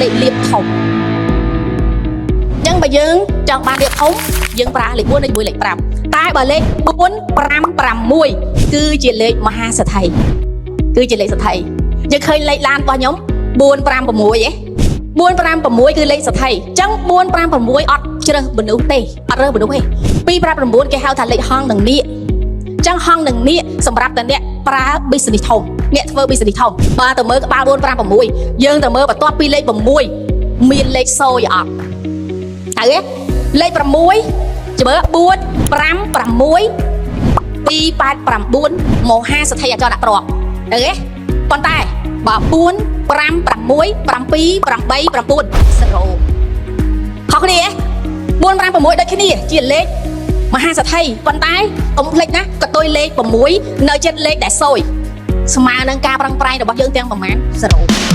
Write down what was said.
លេខលៀបធំអញ្ចឹងបើយើងចង់បានលៀបធំយើងប្រើលេខ4និងជាមួយលេខ5តែបើលេខ4 5 6គឺជាលេខមហាសេដ្ឋីគឺជាលេខសេដ្ឋីយើងឃើញលេខឡានរបស់ខ្ញុំ4 5 6ហ៎4 5 6គឺលេខសេដ្ឋីអញ្ចឹង4 5 6អត់ជ្រើសមនុស្សទេអត់រើសមនុស្សទេ2 5 9គេហៅថាលេខហងនិងនាគអញ្ចឹងហងនិងនាគសម្រាប់តែអ្នកប្រើ business ធំអ្នកធ្វើ business ធំបើទៅមើលក្បាល4 5 6យើងទៅមើលបន្ទាប់ពីលេខ6មានលេខ0អត់ទៅទេលេខ6ចាំមើល4 5 6 2 8 9មហាសទ្ធិអចលនទ្រព្យទៅទេប៉ុន្តែបើ4 5 6 7 8 9 0ខុសគ្នាទេ4 5 6ដូចគ្នាជាលេខមហាសទ្ធិប៉ុន្តែកុំភ្លេចណាកតុយលេខ6នៅចិត្តលេខដែលសូយស្មើនឹងការប្រឹងប្រែងរបស់យើងទាំងប្រមាណ0។